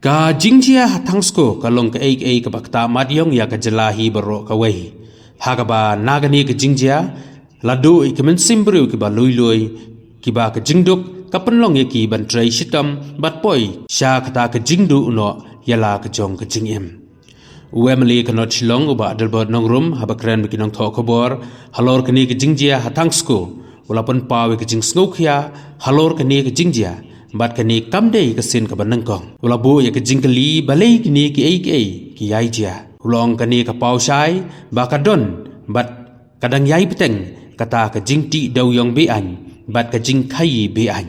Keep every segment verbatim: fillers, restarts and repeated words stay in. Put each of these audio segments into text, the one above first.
Ka jingjia ha Thangsko ka long kaei kaei kaba ktah mat ïong ïa ka jylla hi baroh kawei. Ha kaba na kane ka jingjia la duh ïa ki mynsiem briew kiba lui lui, kiba ka jingduk ka pynlong ïa ki ban trei shitom bad poi sha kata ka jingduh noh ïa la ka jong ka jingim. U MLA ka North Shillong u Bah Adelbert Nongrum haba kren bad ki nongthoh khubor halor kane ka jingjia ha Thangsko, u la pynpaw ïa ka jingsngewkhia halor kane ka jingjia bad kane kam dei ka sien kaba nyngkong. U la buh ïa ka jingkylli balei kine kiei kiei ki ïai jia. U la ong kane ka paw shai ba ka don bad ka dang ïai bteng kata ka jingtih dewiong be-aiñ bad ka jingkhaii be-aiñ.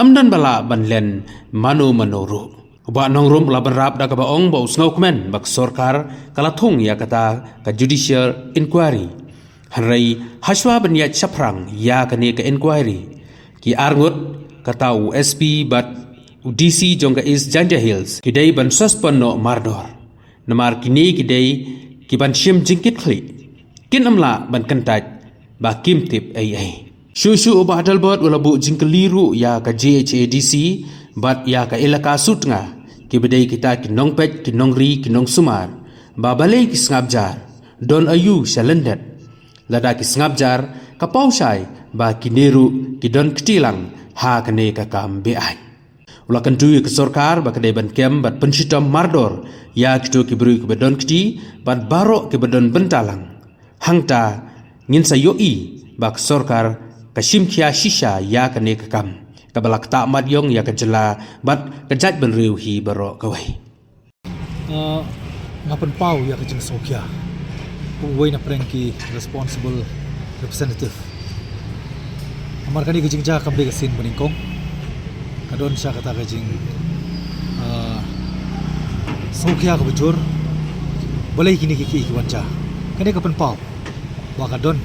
Ym don ba lah ban len mano mano ruh. U Bah Nongrum u la bynrap da kaba ong ba u sngewkmen ba ka sorkar ka la thung ïa kata ka judicial inquiry. Hynrei hashwa ban ïaid shaphrang ïa kane ka inquiry, ki arngut, kata u SP bad u DC jong ka East Jaintia Hills ki dei ban suspend noh mardor. Namar kine ki dei ki ban shim jingkitkhlieh. Kin ym lah ban kyntait ba kim tip ei ei. Shuh shuh u Bah Adelbert u la buh jingkylli ruh ïa ka JHADC bad ïa ka Elaka Sutnga, kiba dei kita ki nongpeit, ki nongri, ki nongsumar, ba balei ki sngap jar, don aïu sha lyndet. Lada ki sngap jar, ka paw shai ba kine ruh ki don kti lang ha kane ka kam be-aiñ. U la kyntu ïa ka sorkar ba ka dei ban kem bad pynshitom mardor ïa kito ki briew kiba don kti bad baroh kiba don bynta lang. Hangta ngin sa ïohi ba ka sorkar ka shimkhia shisha ïa kane ka kam kaba la ktah mat ïong ïa ka jylla bad ka jaitbynriew hi baroh kawei. Uh, nga pynpaw ïa ka jingsngewkhia kum uwei na pdeng ki responsible representative. Namar kane ka jingjia kam dei ka sien banyngkong. Ka don sha kata ka jing, uh, sngewkhia kaba jur. Balei kine ki ki ki wan jia? Kane ka pynpaw ba ka don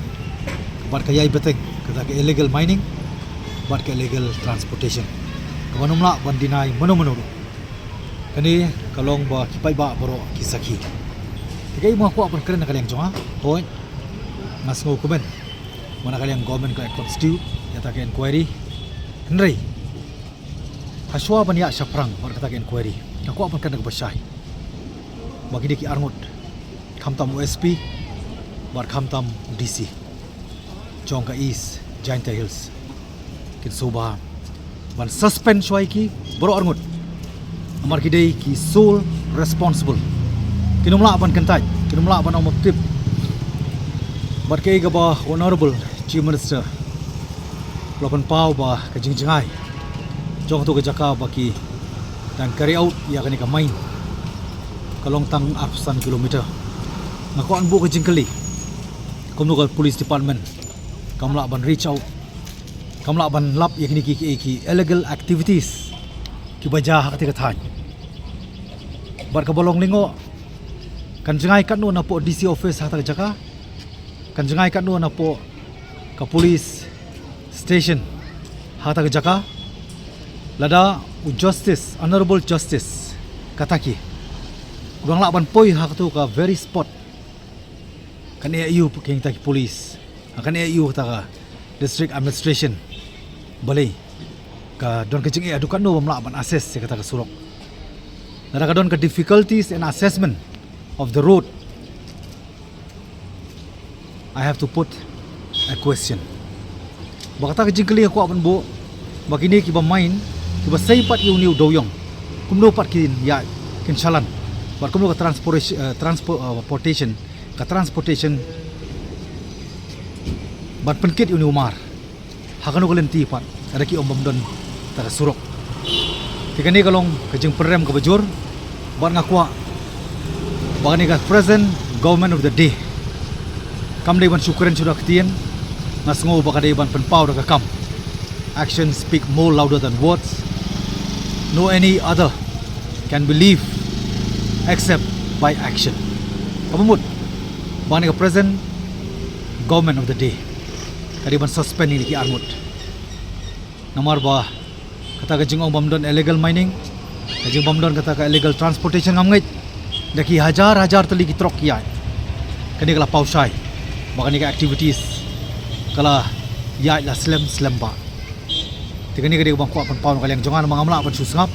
bad ka ïai bteng kata ka illegal mining bad ka illegal transportation. Kaba ym lah ban deny mano mano ruh. Kane ka long ba ki paidbah baroh ki sakhi. Te kaei ba nga kwah ban kren na ka liang jong nga, hooid, nga sngewkmen ba na ka liang government ka la constitute ïa kata ka inquiry. Hynrei hashwa ban ïaid shaphrang bad kata ka inquiry, nga kwah ban kren na kaba shai ba kine ki arngut, khamtam u SP bad khamtam u DC jong ka East Jaintia Hills, kin sngewbha ban suspend shuwa ïa ki baroh arngut. Namar ki dei ki sole responsible. Kin ym lah ban kyntait, kin ym lah ban ong ym tip. Bad kaei kaba Honorable Chief Minister u la pynpaw ba ka jingjngai jong kato ka jaka ba ki dang carry out ïa kane ka mine ka long tang arphew san kilometer. Nga kwah ban buh ka jingkylli kumno ka police department kam lah ban reach out, kam lah ban lap ïa kine ki, ki, ki illegal activities kiba jia ha kata ka thaiñ. Bad kaba long lyngngoh, kan jngai katno napoh DC office ha kata ka jaka? Kan jngai katno napoh ka police station ha kata ka jaka? Lada u Justice, Honorable Justice Kataki u dang lah ban poi ha kato ka very spot, kan ïohi ïa kita ki police, kan ïohi ïa kita ka district administration, balei ka don ka jingeh haduh katno bym lah ban assess ïa kata ka surok. Lada ka don ka difficulties in assessment of the road, I have to put a question. Ba kata ka jingkylli nga kwah ban buh, ba kine kiba mine, kiba sei pat ïa une u dewiong, kumno pat kin ïaid, kin shalan? Bad kumno ka transportation, eh, transpor-, eh, portation, ka transportation ban pynkit ïa une u mar? Ha kano ka lynti pat, lada ki ong bym don kata ka surok? Te kane ka long ka jingpynrem kaba jur. Bad nga kwah ba kane ka present government of the day kam dei ban shu kren shuh da ka ktien. Nga sngew ba ka dei ban pynpaw da ka kam. Actions speak more louder than words. No any other can be lived except by action. Kaba mut ba kane ka present government of the day ka dei ban suspend ïa kine ki arngut. Namar ba kata ka jingong bym don illegal mining, ka jing bym don kata ka illegal transportation, ngam ngeit da ki hajar hajar tylli ki truck ki ïaid. Kane ka la paw shai ba kane ka activities ka la ïaid la slem slem bha. Te kane ka dei kaba nga kwah pynpaw na ka liang jong nga, namar ngam lah ban shu sngap.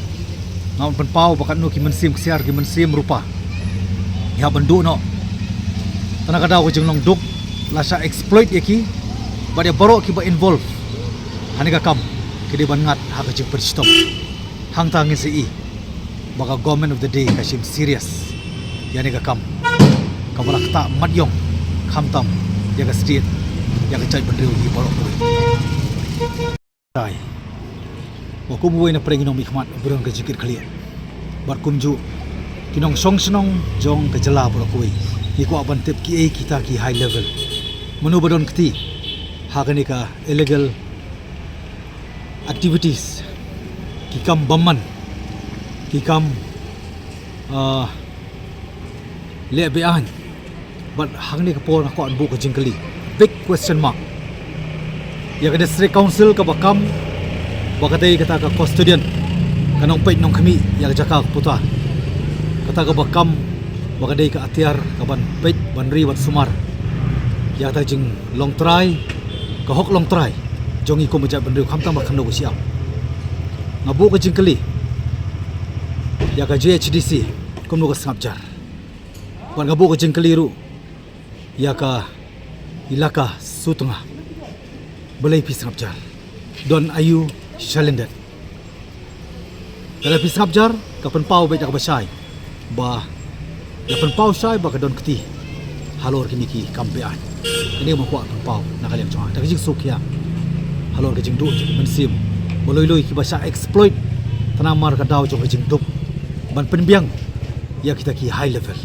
Nga wan pynpaw ba katno ki mynsiem ksiar, ki mynsiem rupa, ïa ban duh noh. Tang na ka daw ka jinglong duk la shah exploit ïa ki bad ïa baroh kiba involve ha kane ka kam ki dei ban ngat ha ka jingpynshitom. Hangta ngin sa ïohi ba ka government of the day ka shim serious ïa kane ka kam kaba la ktah mat ïong, khamtam ïa ka state, ïa ka jaitbynriew hi baroh kawei. Ai, wa kum uwei na pdeng ki nongmihkhmat u briew ka jingkitkhlieh. Bad kumjuh ki nongshong shnong jong ka jylla baroh kawei, ngi kwah ban tip kiei kita ki high level, mano ba don kti ha kane ka illegal activities, ki kam bymman, ki kam, ah, leh beaiñ. Bad hangne ka por nga kwah ban buh ka jingkylli, big question mark, ïa ka District Council kaba kam ba ka dei kata ka custodian, ka nongpeit nongkhmih ïa ka jaka ka puta, kata kaba kam ba ka dei ka atiar kaban peit, ban ri, ban sumar ïa kata ka jinglong trai, ka hok long trai jong ngi kum ka jaitbynriew, khamtam ba khyndew ba shyiap. Nga buh ka jingkylli ïa ka J H D C kumno ka sngap jar. Bad nga buh ka jingkylli ruh ïa ka ilaka Sutnga, balei phi sngap jar? Don aïu shalyndet? Lada phi sngap jar, ka pynpaw beit da kaba shai ba, la pynpaw shai ba ka don kti halor kine ki kam beaiñ. Kane ma kwah pynpaw na ka liang jong nga da ka jingsngewkhia halor ka jingduh jong ki mynsiem ba lui lui kiba shah exploit tang namar ka daw jong ka jingduk ban pynbiang ïa kita ki high level.